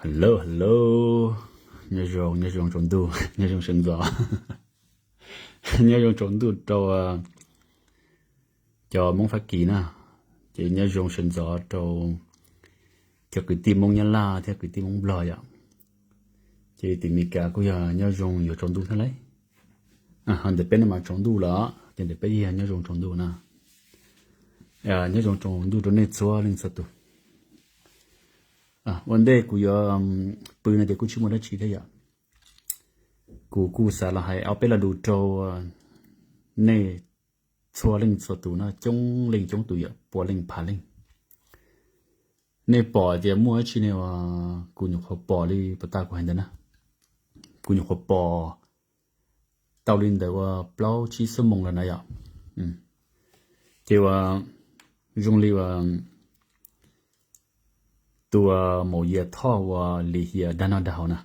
Hello, hello. Nyob zoo, nyob zoo tsaus ntuj, nyob zoo sawv ntxov. Nyob zoo tsaus ntuj rau cov Hmoob Fab Kis na, ces nyob zoo sawv ntxov rau cov kwv tij Hmoob Nyab Laj thiab kwv tij Hmoob Nplog yom. Ces tim Meskas kuj yog nyob zoo yuav tsaus ntuj thiab lauj. Ho ntawm peb no mas tsaus ntuj lawm, ces ntawm peb yog nyob zoo tsaus ntuj na. Nyob zoo tsaus ntuj rau nej txhua leej txhua tus. Ua ntej kuv yuav pw no ces kuj tsis muaj dab tsi thiab yom. Kuv kuj xav los hais ob peb lo lus rau nej txhua leej txhua tus no, coob leej coob tus yom, pua leej phav leej. Nej pom tias muaj dab tsi ne, kuv nyuam qhuav pom li pas tas kuv hais ntawd na, kuv nyuam qhuav pom tau li ntawd ua plaub tsib xuab moos lawm na yom. Ces ua zoo li ua tus Maum Yias Thoj uas lim hiam dag noj dag haus na,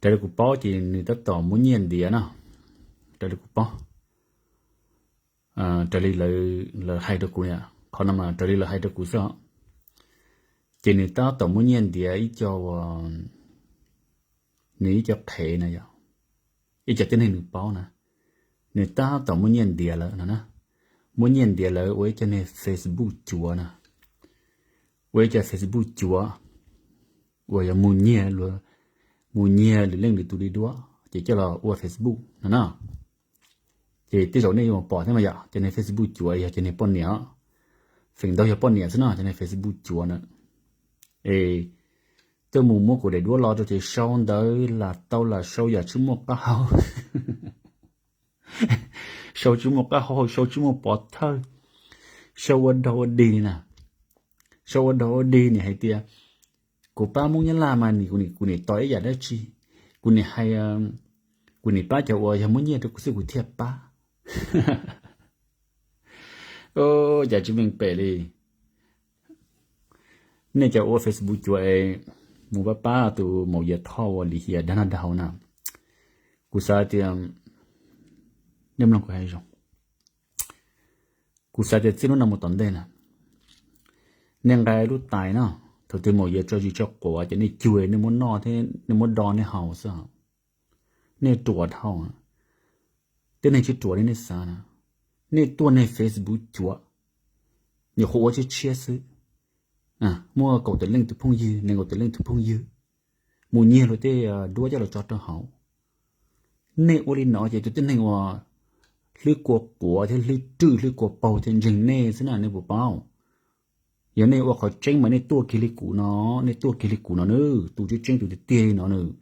raws li kuv paub ces nws tab tom muab nyiaj ntiav no, raws li kuv paub, raws li lawv hais rau kuv, qhov no mas raws li lawv hais rau kuv xwb. Ces nws tab tom muab nyiaj ntiav ib co uas nws ib co qhev na yom, ib co tib neeg nws paub na, nws tab tom muab nyiaj ntiav lawv no na, muab nyiaj ntiav lawv ua ib co niag Facebook cuav na, ua ib co Facebook cuav uas yog mus nyiag, mus nyiag lwm leej lwm tus li duab ces coj los ua Facebook no na. Ces tej zaum nej yuav pom thiab mas yom, cov niag Facebook cuav yog cov niag poj niam, feem ntau yog poj niam xwb no, cov niag Facebook cuav na. Es tuaj mus muab kuv daim duab los rau ces sau ntawv lam tau lam sau yam tsis muaj qab hau, sau tsis muaj qab hau, sau tsis muaj pov thawj, sau ua dog ua dig li na. Sau ua dog ua dig, nim hais tias kuv pab Hmoob Nyab Laj mas kuv nim tos ib yam dab tsi, kuv nim hais, kuv nim pab cov uas yog muab nyiaj rau kuv xwb kuv thiaj pab. Cas tsis meej pem li. Nej cov ua Facebook cuav es mus pab pab tus Maum Yias Thoj uas lim hiam dag noj dag haus na, kuv xav tias, nej mloog kuv hais zoo, kuv xav tias txij lub no mus tom ntej na, nej nqa lub tais no, thaum twg Maum Yias tso zis tso quav ces nej cug nej muab noj thiab nej muab do nej haus xwb. Nej ruam dhau, tej neeg tsis ruam li nej xav na. Nej tuaj nej Facebook cuav, nyuam qhuav ua tshiab tshiab xwb, muaj kaum tawm leej tus phooj ywg, nees nkaum tawm leej tus phooj ywg, mus nyiag luag tej duab coj los tso rau hauv. Nej ua li no ces tus tib neeg uas hlwb kua quav thiab hlwb rwj hlwb kua paug thiaj ntseeg nej xwb na, nej puas paub? Yog nej ua qhov tseeb mas nej tuaj kiag li kuv no, nej tuaj kiag li kuv no nawb, tus tseeb tseeb tus tiag tiag li no nawb,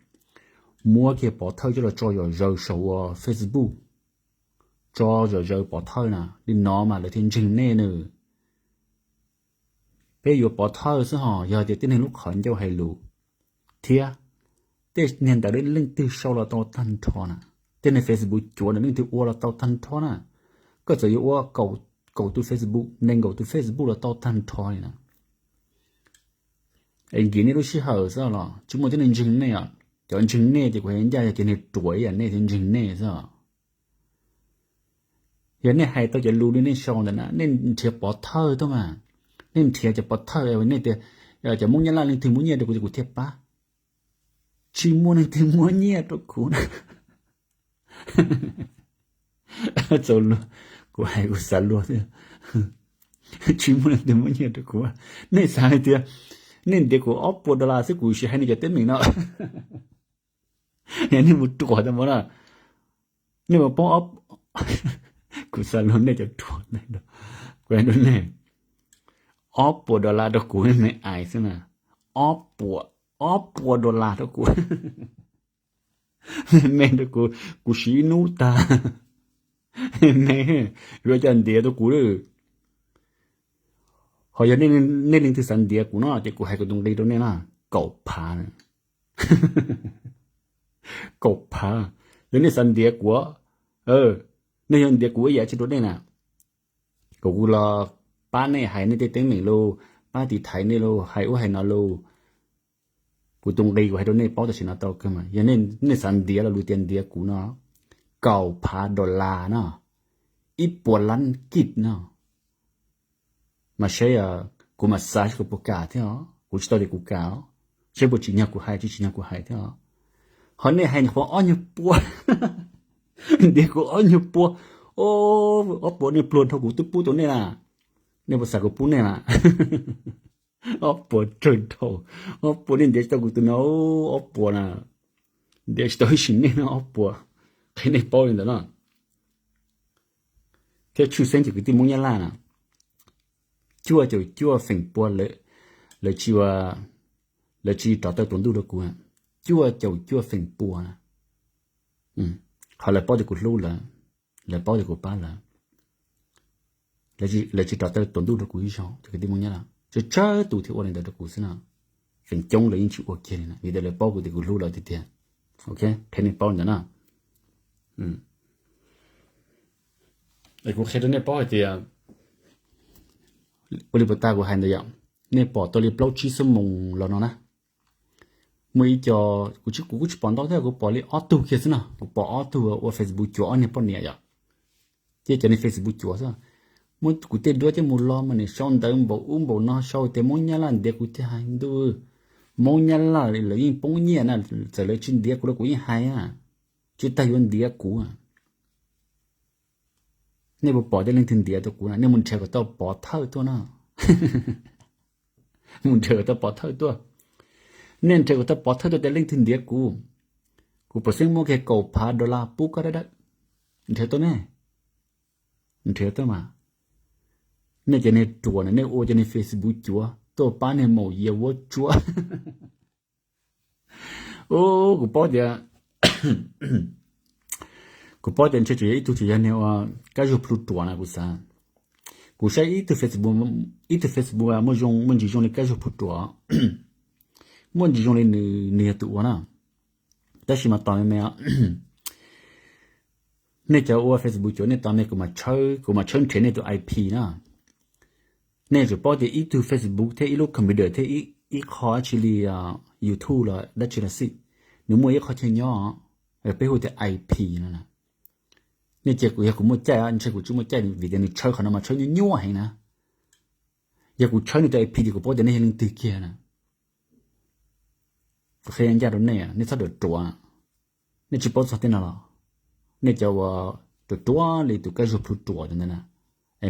muab kiag pov thawj coj los tso zom zaws saum ua Facebook, tso zom zaws pov thawj na, li no mas lawv thiaj ntseeg nej nawb. Peb yuav pov thawj xwb hos, yog tias tib neeg lub qhov ncauj hais lus thiab tej niag ntawv leej twg sau los tau tag nrho na, tej niag Facebook cuav ntawd leej twg ua los tau tag nrho na. Koj txawm yuav ua kaum tus Facebook, nees nkaum tus Facebook los tau tag nrho li na. Es nkim nej lub sij hawm xwb los tsis muaj tib neeg ntseeg nej os. Cov ntseeg nej ces kuv hais ncaj yog cov niag ruam ib yam nej thiaj ntseeg nej xwb os. Yog nej hais tau cov lus li nej sau ntawd na, nej nrhiav pov thawj tuaj mas, nej nrhiav cov pov thawj nej tias cov Hmoob Nyab Laj leej twg muab nyiaj rau kuv ces kuv thiaj pab. Tsis muaj leej twg muab nyiaj rau kuv na. Txaus luag, kuv hais kuv xav luag thiab. Tsis muaj leej twg muab nyiaj rau kuv. Nej xav hais tias nej ntiav kuv ob puas dollar xwb kuv sim hais nej cov teeb meem no. Nej mus ruam tau mov na, nej mus poob ob, kuv xav luag nej cov ruam, kuv hais rau nej, ob puas dollar rau kuv me ais xwb na, ob puas, ob puas dollar rau kuv, me rau kuv, kuv siv ib hnub tag, me, yuav coj ntiav rau kuv lawm. Ho yog nej leej twg xav ntiav kuv no ces kuv hais kuv tus nqi rau nej na, kaum phav, kaum phav. Yog nej xav ntiav kuv, nej yog ntiav kuv ib yam tsi rau nej na, kom kuv los pab nej hais nej tej teeb meem lauj, pab tiv thaiv nej lauj, hais ub hais no lauj, kuv tus nqi kuv hais rau nej paub tam sim no tau kawg mas. Yog nej xav ntiav lo lus tias ntiav kuv no, kaum phav dollar no, ib puas lab kij no, mas seb kuv mam xav seb kuv puas kam thiab os, kuv tsis tau tias kuv kam os. Seb puas tsim nyog kuv hais, tsis tsim nyog kuv hais thiab. Ho nej hais nyuam qhuav ob nyuag pua, ntiav kuv ob nyuag pua, ob puas nej pluag dhau kuv twb pub tau nej na. Nej puas xav kuv pub nej na? Ob puas tsawg dhau, ob puas nej ntiav tsis tau kuv tus no, ob puas na, ntiav tsis tau ib sim neej no ob puas, qhia nej paub li ntawd na. Thiab tshwj xeeb ces kwv tij Hmoob Nyab Laj na, cuaj caum cuaj feem pua lawv tsis, lawv tsis rov taw tuam ntuj rau kuv, cuaj caum cuaj feem pua na. Qhov lawv paub tias kuv hlub lawv, lawv paub tias kuv pab lawv, lawv tsis rov taw tuam ntuj rau kuv ib zaug, ces kwv tij Hmoob Nyab Laj tsawg tsawg tus thiaj ua li ntawd rau kuv xwb na. Feem coob lawv yeej tsis ua kiag li na, vim tias lawv paub kuv tias kuv hlub lawv tiag tiag. Ok, qhia nej paub ntawd na. Kuv qhia rau nej paub hais tias, ua li puas tas kuv hais ntawd yom, nej pom tau li plaub tsib xuab moos los no na, muaj ib co, kuv kuj tsis pom ntau thiab, kuv pom li ob tug kiag xwb no, kuv pom ob tug ua Facebook cuav, ob niag poj niam yom, ces cov niag Facebook cuav xwb. Muab kuv tej duab coj mus lo mas nim sau ntawv npaum ub npaum no, sau tias Hmoob Nyab Laj ntiav kuv thiab hais ntuj, Hmoob Nyab Laj lawv yeej poob nyiaj na, txawm lawv tsis ntiav kuv los kuv yeej hais, tsis tas yuav ntiav kuv. Nej puas pom tias leej twg ntiav tau kuv na? Nej mus nrhiav kom tau pov thawj tuaj na. Mus nrhiav kom tau pov thawj tuaj. Nej nrhiav kom tau pov thawj tuaj tias leej twg ntiav kuv, kuv pov xeeb muab kiag kaum phav dollar pub koj dawb dawb. Nrhiav tuaj me, nrhiav tuaj mas. Nej cov niag ruam na, nej ua cov niag Facebook cuav tuaj pab niag maum Yias vuab tsuab. Kuv paub tias, kuv paub tias ntshe tsuas yog ib tug, tsuas yog niag ua Kab Zuag Plhu Ruam na kuv xav. Kuv saib ib tug Facebook, ib tug Facebook muaj zoo, muaj ntsis zoo li Kab Zuag Plhu Ruam, muaj ntsis zoo li nws, nws yog tus ua na. Tab sis mas tos me me, nej cov ua Facebook cuav nej tos me, kuv mam tshawb, kuv mam tshawb nrhiav nej tus I P na. Nej yuav tsum paub tias ib tug Facebook thiab ib lub computer thiab ib qho dab tsi li YouTube los dab tsi los xij, nws muaj ib qho chaw nyob, peb hu tias I P no. Nej cia kuv, yog kuv muaj caij, ntshe kuv tsis muaj caij vim tias nws tshawb qhov no mas tshawb nyuaj nyuaj heev na. Yog kuv tshawb nej tus I P ces kuv paub tias nej yog leej twg kiag na. Kuv qhia ncaj rau nej, nej txhob ruam ruam, nej tsis paub txog tej no los? Nej cov ua ruam ruam li tus Kab Zuag Plhu Ruam ntawd na,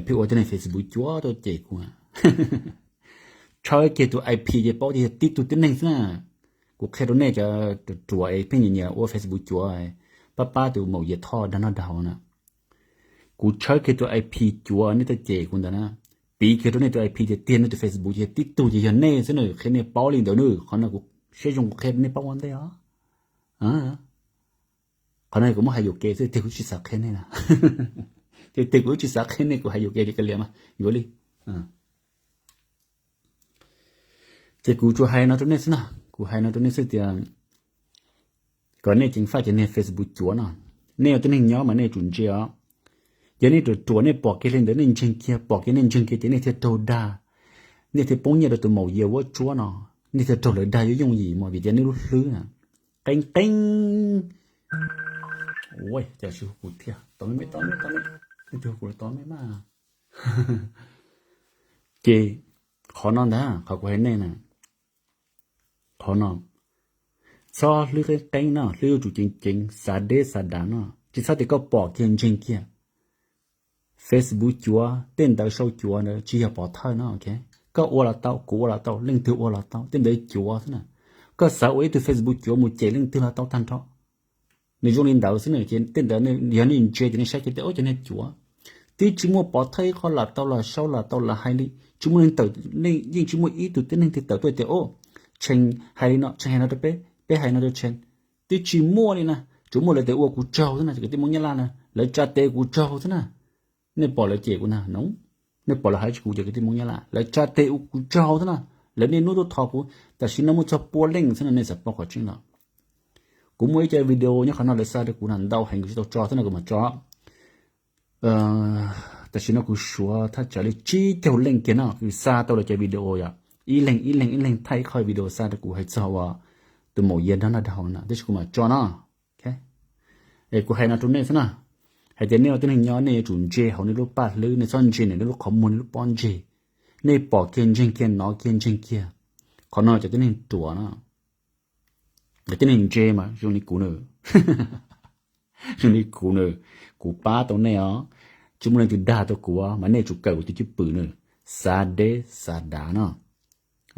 pheej ua tej neeg Facebook cuav tuaj cem kuv. Tshawb kiag tus I P ces paub tias yog tib tug tib neeg xwb na. Kuv qhia rau nej cov ruam ruam es pheej nyiam nyiam ua Facebook cuav, pab pab tus maum Yias Thoj dag noj dag haus na. Kuv tshawb kiag tus I P cuav nej tuaj cem kuv ntawd na, piv kiag rau nej tus I P tiag tiag, nej tus Facebook ces tib tug ces yog nej xwb na, qhia nej paub li ntawd na. Qhov no kuv siab zoo kuv qhia rau nej paub ua ntej os. Qhov no kuv muab hais yuam kev xwb, tiag kuv tsis xav qhia nej na. Tiag tiag kuv tsis xav qhia nej, kuv hais yuam kev ces kav liam mas yuav li. Ces kuv tsuas hais no rau nej xwb na, kuv hais no rau nej xwb tias kom nej ceev faj cov niag Facebook cuav no. Nej ua tib neeg nyob mas nej yuav tsum ntse os. Yog nej ruam ruam nej pom kiag li ntawd nej ntseeg kiag, pom kiag nej ntseeg kiag ces nej thiaj raug dag, nej thiaj poob nyiaj rau tus maum Yias vuab tsuab no, nej thiaj raug lawv dag yuav yooj yim mas vim tias nej lub hlwb na qeeb qeeb. Ua cas tsis hu kuv thiab, tos me me, tos me, tos me, leej twg hu kuv los tos me mas. Ces qhov no ntag, qhov kuv hais nej na, qhov no, txhob hlwb qeeb qeeb no, hlwb yuav tsum ceev ceev, xav deb xav dav no, tsis txhob tias koj pom kiag ntseeg kiag. Facebook cuav, tej ntawv sau cuav ntawd tsis yog pov thawj no. Koj ua los tau, kuv ua los tau, leej twg ua los tau, tej ntawd cuav xwb na. Koj xav ua ib tug Facebook cuav mus cem leej twg los tau tag nrho. Nws zoo li ntawd xwb na, ces tej ntawd yog nej ntse ces nej saib kiag tias ub cov niag cuav, twb tsis muaj pov thawj ib qho lam tau los sau lam tau los hais li, tsis muaj neeg tawm, yeej tsis muaj ib tug tib neeg twg tawm tuaj tias ub, Tshee hais li no, Tshee hais no rau peb, peb hais no rau Tshee. Twb tsis muaj li na, tsuas muaj lawv tias ua kuv tsaug xwb na, cov kwv tij Hmoob Nyab Laj na, lawv tsa tes ua kuv tsaug xwb na. Nej pom lawv cem kuv na no, nej pom lawv hais tsis kuv cov kwv tij Hmoob Nyab Laj, lawv tsa tes ua kuv tsaug xwb na. Lawv niaj hnub tuaj thov kuv, tam sim no muaj txog pua leej xwb no, nej xav paub qhov tseeb los? Kuv muaj ib co video nyob qhov no lawv xa rau kuv na, ntau heev kuv tsis tau tso xwb no kuv mam tso. Tam sim no kuv suav thaj tsam li tsib caug leej kiag no, kuv xa tau lawv cov video yom, ib leeg ib leeg ib leeg thaij ib qho video xa rau kuv hais txog uas tus maum Yias dag noj dag haus no na, tab sis kuv mam tso no. Es kuv hais no rau nej xwb na, hais tias nej ua tib neeg nyob nej yuav tsum ntse hauv nej lub paj hlwb, nej txhob ntse ntawm nej lub qhov muag nej lub pob ntseg. Nej pom kiag ntseeg kiag, hnov kiag ntseeg kiag. Qhov no cov tib neeg ruam no, Yog tib neeg ntse mas zoo li kuv nws, zoo li kuv nws, kuv pab tau nej os. Tsis muaj leej twg dag tau kuv, mas nej tsum kawm kuv tus cwj pwm nws, xav deb xav dav no.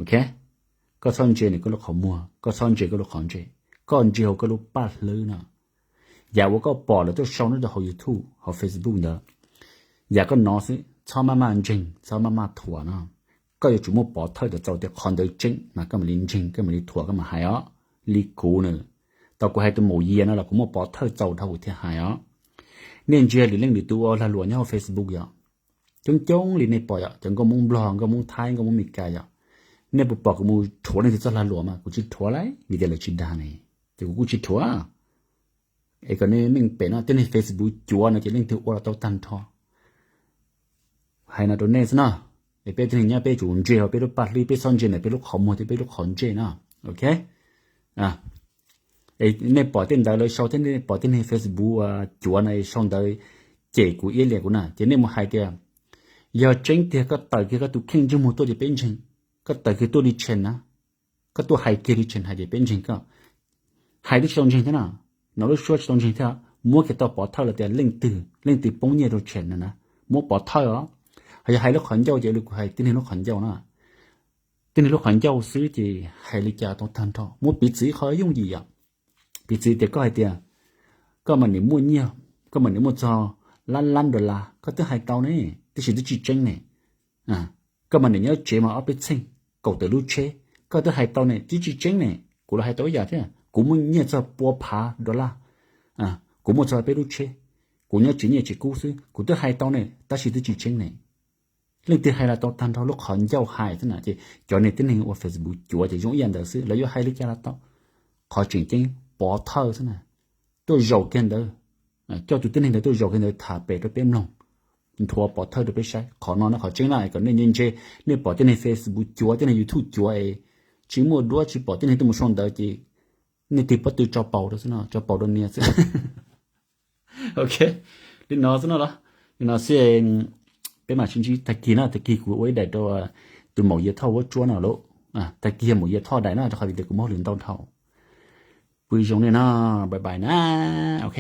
Ok, koj txhob ntse nws koj lub qhov muag, koj txhob ntse koj lub qhov ntse, koj ntse hauv koj lub paj hlwb no. Yam uas koj pom lawv tuaj sau nyob rau hauv YouTube hauv Facebook ntawd, yam koj hnov xwb, txhob maj maj ntseeg, txhob maj maj thuam no. Koj yuav tsum muaj pov thawj tau txaus tias qhov ntawd tseeb mas koj mam li ntseeg, koj mam li thuam, koj mam hais os. Li kuv nws, tau kuv hais tus maum yias no los kuv muaj pov thawj txaus dhau kuv thiaj hais os. Nej ntsia lwm leej lwm tus ua lag luam nyob hauv Facebook yom, coob coob li nej pom yom, cov nkauj Hmoob Nplog, nkauj Hmoob Thaib, nkauj Hmoob Amelikas yom. Nej puas pom kuv mus rhuav leej twg txoj lag luam mas? Kuv tsis rhuav li, vim tias lawv tsis dag ne, ces kuv kuj tsis rhuav. Es kom nej meej pem no, tib neeg Facebook cuav no ces leej twg ua los tau tag nrho. Hais no rau nej xwb no, es peb tib neeg nyob peb tsum ntse hauv peb lub paj hlwb, peb txhob ntse ntawm peb lub qhov muag thiab peb lub qhov ntsej no. Ok, nej pom tej ntawd lawv sau thiab nej pom tib neeg Facebook cuav no sau ntawd cem kuv iab liam kuv na, ces nej mus hais tias, yog tseeb tiag koj tawm kiag koj tus kheej ntsej muag tuaj ces peb ntseeg. Koj tawm kiag tuaj li tshee na, koj tuaj hais kiag li tshee hais ces peb ntseeg koj. Hais twb tsis tau ntseeg thiab no, no lub suab tsis tau ntseeg thiab, muab kiag tau pov thawj los tias leej twg leej twg poob nyiaj rau tshee no na, muab pov thawj os. Ho yog hais lub qhov ncauj ces li kuv hais tib neeg lub qhov ncauj na, tib neeg lub qhov ncauj xwb ces hais li cas tau tag nrho, muab piv txwv ib qho yooj yim yom. Piv txwv tias koj hais tias koj mas nim muaj nyiaj, koj mas nim muaj txog lab lab dollar, koj twb hais tau ne, tab sis twb tsis tseeb ne. Koj mas nim nyob tsev mas ob peb txheej, kaum tawm lub tsheb, koj twb hais tau ne, twb tsis tseeb ne. Kuv los hais tau ib yam thiab, kuv muaj nyiaj txog pua phav dollar, kuv muaj txog peb lub tsheb, kuv nyob tsis nyiaj tsis kub xwb, kuv twb hais tau ne, tab sis twb tsis tseeb ne. Leej twg hais los tau tag nrho, lub qhov ncauj hais xwb na, ces cov niag tib neeg ua Facebook cuav ces zoo ib yam ntawd xwb, lawv yuav hais li cas los tau, qhov tseem ceeb pov thawj xwb na, tuaj zaum kiag ntawd, coj tus tib neeg ntawd tuaj zaum kiag ntawd tham pem rau peb mloog, nthuav pov thawj rau peb saib. Qhov no no qhov tseeb na, kom nej ntse ntse, nej pom tib neeg Facebook cuav, tib neeg YouTube cuav es tsis muaj duab tsis pom tib neeg tuaj mus sau ntawd ces nej tig pob tw tso paus rau xwb no, tso paus rau nias xwb. Ok, li no xwb no los, li no xwb, peb mam sib ntsib tag kis na, tag kis kuv ua ib daim rau tus maum Yias Thoj Huab Tsuab no lauj. Tag kis yog maum Yias Thoj daim na, rau qhov vim tias kuv muaj hauj lwm ntau dhau. Pw zoo nej na, bye bye na. Ok.